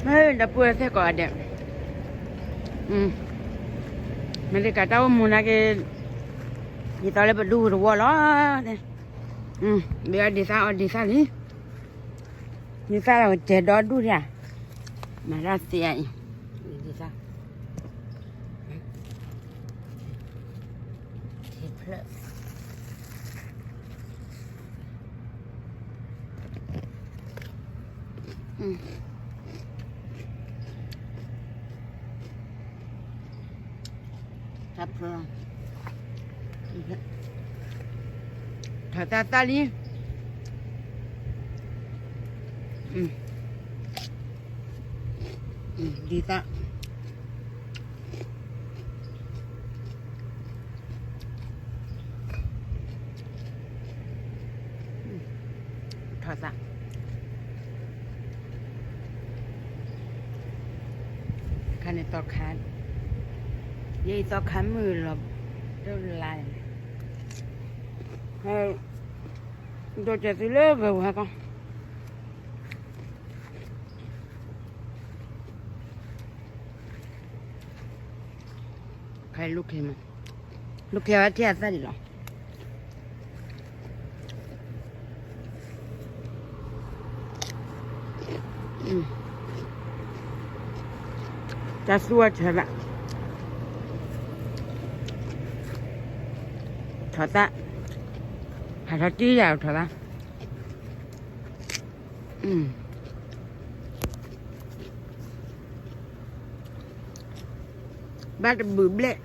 ဒီပုၢ်ဝဲၢ်သ့ၣ်ကိးဂၤဒဲး, မ့ၢ်သ့ၣ်ကးတၢ်အိၣ်မူနာ်က့, ဒ်သိးလၢပဒူပူၤတဝီလီၤ, ဘၣ်အီၣ်ဒံးသၣ်အီၣ်ဒံးသၣ်လံ, ဒံးသၣ်လီၤကစဲးဒီဒူၣ်ဒၣ်, မၤတၢ်သ့အံၤ, ဒံးသၣ် ထံဖျၢၣ်, တၢ်ဖျၢၣ်, ထီၣ်တၢ်သၣ်လံ, ဒံးသၣ် ထီၣ်သၣ်, ခါန့ၣ်သီခါ, ယဲအံၤသီခါမုၢ်လီၤ, တလါန့ၣ်, ဒိးစၢၤသုလၢပဝဲကီၢ် ခါအံၤလူၢ်ခ့မး, လူၢ်ခ့အဝဲထံၣ်အသၣ်ဒံးလီၤ, တၢ်သူၣ်အီၣ်ဆၢဘၣ်, ထီၣ်သၣ်, ဟးထီၣ်တံၢ်ယၤထီၣ်သၣ် ဘၣ်တဘုးဘျဲၣ်,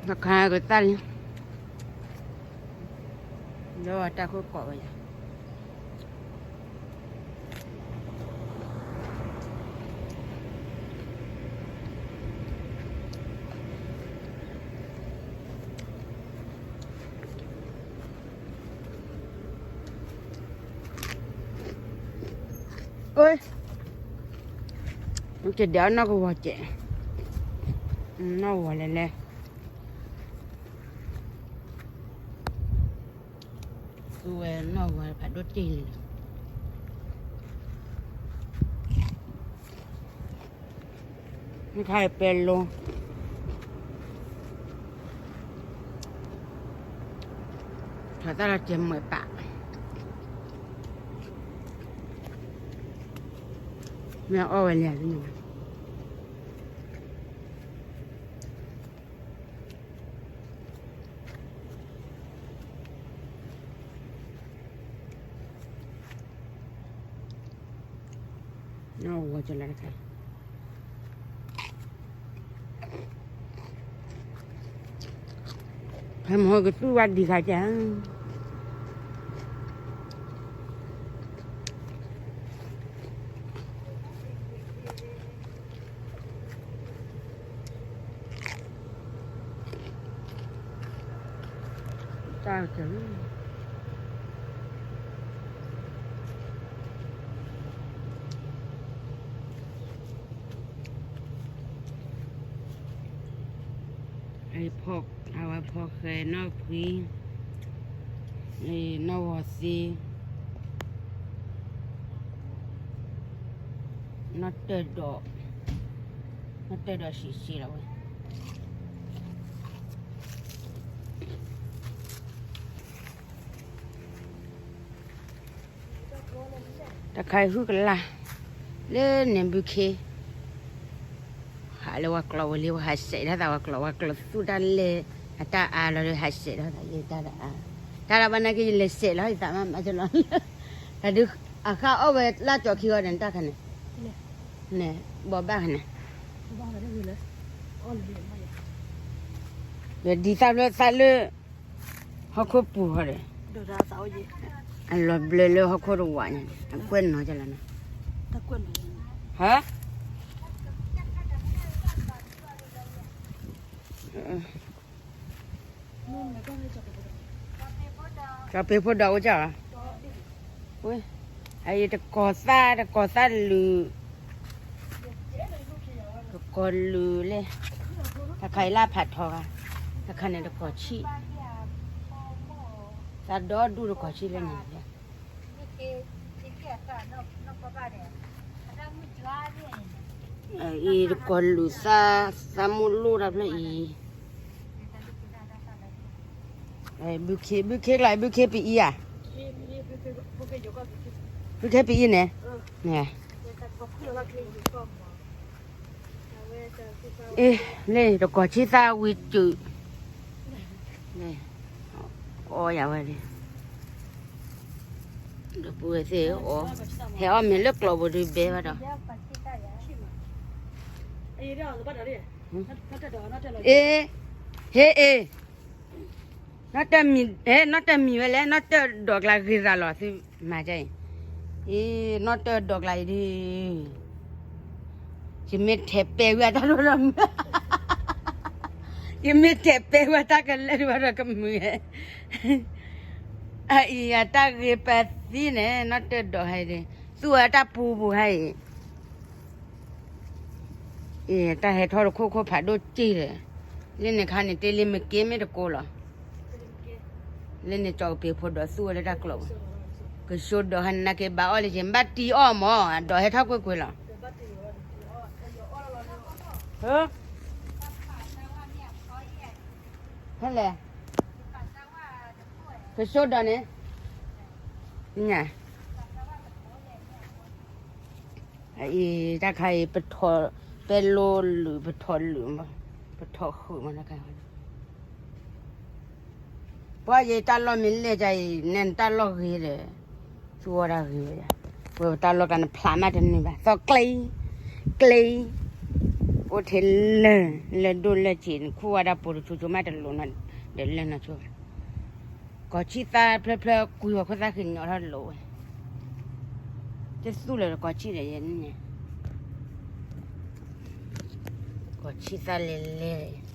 တခါကသၣ်လံ, ဒီးတၢ်ခိၣ်ကိးဝဲယၤ ကဒဲးအီၣ်နီၢ်ကဝီၤကဲး, နီၢ်ကဝီၤလဲၤလဲၤ, သူဝဲနီၢ်ကဝီၤဖးဒိၣ်တ့ၢ်လံ, မ့ၢ်ခါအံၤပဲလိ ထီၣ်သၣ်လီၤစဲးမွဲးပာ်, မ့ၢ်အီၣ်ဝဲလံန့ၣ် နီၢ်ဝီၤကလၢတခါ, ဖဲမဟိကသူၣ်ဝဲဒံးခါကၢ် တၢ်ကၢ် အဝဲဖီဃဲနီၢ်ဖှံ, နီၢ်ဝီၤသံ, နီၢ်တၢၢ်ဒီး, နီၢ်တၢၢ်ဒီးဆံးဆံးလီၤဝဲ. တၢ်ခါအံၤဟုၣ်ကလာ် လၢန့ၣ်ဘုခ့ ဟးလၢဝဲကျိးဝဲလံ ဝဲဟးစဲးထီၣ်သးဝဲကျိး ဝဲကျိးသူၣ်တၢ်လဲၢ် အတၢ်အါလီၤဒီး ဟးစဲးထီၣ်သးလၢတၢ်တအါ, တၢ်လၢဘၣ်နာ်က့ ယလဲၤစဲးလီၤယသးမးမးကလီၤ, တၢ်ဒုး အဃၣ်အီၣ်ဝဲလၢကၠီခံဂီၤန့ၣ် တၢ်ခါန့ၣ်, န့ၣ် ဘီးဘၣ်ခါန့ၣ်, ဒီးဒ်သၣ်ဖျၢၣ်သၣ်လၢ ဟီၣ်ခိၣ်ပူၤဃီဒီး အလီၤဘျၢလၢဟီၣ်ခိၣ်တဝးန့ၣ် အကွဲၢ်နီၤကလီၤန့ၣ်, ဟါ, မ့ၢ်မ့ၢ်ကွၢ်လၢကၠီၤပူၤ ကၠီပ့ၤဖိဒီးအိၣ်ကၠီ, အံၤတကိးသၣ် တကိးသၣ်လုာ်, တကိးလုာ်လဲၣ်, တခါအံၤလၢဖးထီဂၤ, တခါန့ၣ်တကိးဆံၣ်, သၣ်ဒီဒူၣ်တကိးဆံၣ်လၢန့ၣ်, အံၤတကိးလုာ်သၣ် သၣ်မူလိၣ်တၢ်ဖျၢၣ်အံၤ, ဘုခ့ ဘုခ့ကျါ ဘုခ့ပအံၤဧါ, ဘုခ့ပအံၤန့ၣ်, လၢတကိးဆံၣ်သၣ်ဝံၤစုာ်, အီယၤဝဲလံ, ဒီပုၢ်ဝဲၢ်သ့ၣ်အီ, ဟဲအီၣ်မ့ၤလၢကျိးပူၤဒုးဘဲဘၣ်ဒီး, အ့, ဟ့အ့, နီၢ်တမံၤ, နီၢ်တမံၤဝဲလဲၣ် နီၢ်တၢၢ်ဒိးကျါဂ့ၤသးလီၤသုမၤဒ်အံၤ, အ့, နီၢ်တၢၢ်ဒိးကျါအံၤဒ် ယမ့ၢ်ထဲးပဲာ်ဝံၤအတၢ်ဒိၣ်ဒီးမုာ်, ယမ့ၢ်ထဲးပဲာ်ဝံၤအတၢ်ကလဲၤဒံးဘၣ်ဒီးကမုာ်, အအံၤအတၢ်ဂ့ၤပသံန့ၣ် နီၢ်တၢၢ်ဒိးဟဲဒ်, သူၣ်ဝဲတၢ်ပူၤပူၤဟဲအံၤ အ့ တၢ်ဟဲထီၣ်တခိၣ်ခိၣ်ဖးဒိၣ်စ့ၢ်ဒီး, လၢန့ၣ်ခါန့ၣ် တ့လံမ့ၢ်က့မ့ၢ်တကိးလီၤ, လၢန့ၣ်ကၠီကပ့ၤဖိဒီးသူၣ်ဝဲလၢတၢ်ကျိးပူၤ, ကၠီဒီးဟဲနက့ၤဘၣ်အီၣ်လၢက့ ဘၣ်တံၢ်အီၣ်မး အဒိးဟဲထီၣ်ကွ့ၢ်ကွ့ၢ်လီၤ, ဟဲလဲၣ်, ကၠီဒီးန့ၣ်, အံၤ တၢ်ခါအံၤ ပထီၣ်ပဲလိလုာ် ပထီၣ်လုာ်, ပထီၣ်ဃုာ်မးတခါ, ပှၤယတၢ်လီၢ်မ့ၢ်လဲၢ်ဒ်အံၤ နဲနတၢ်လီၢ်ဂ့ၤဒီး, သူအီၣ်တၢ်ဂ့ၤဝဲ, ဝဲပတၢ်လီၢ်ကျါနဖျးမးတန့ၢ်ဘၣ် သီၣ်ကျ့, ကျ့, အိၣ်ထဲလၢ, လၢဒိၣ်လၢစ့ၤ နခူၣ်ဝဲဒၣ်ပိၤတဆိဆိမးတလိၤနီၤ, ဒီးလၢနီၤဆိ, ကိးဆံၣ်သၣ်ဖျၢၣ်ဖျၢၣ်ကွံာ်ဝဲခိၣ်သၣ်ဃံးညီထီၣ်တလိၤဝဲ တသူၣ်လၢၤကိးဆံၣ်ဒီးယဲန့ၣ်, ကိးဆံၣ်သၣ်လဲၤလဲၤ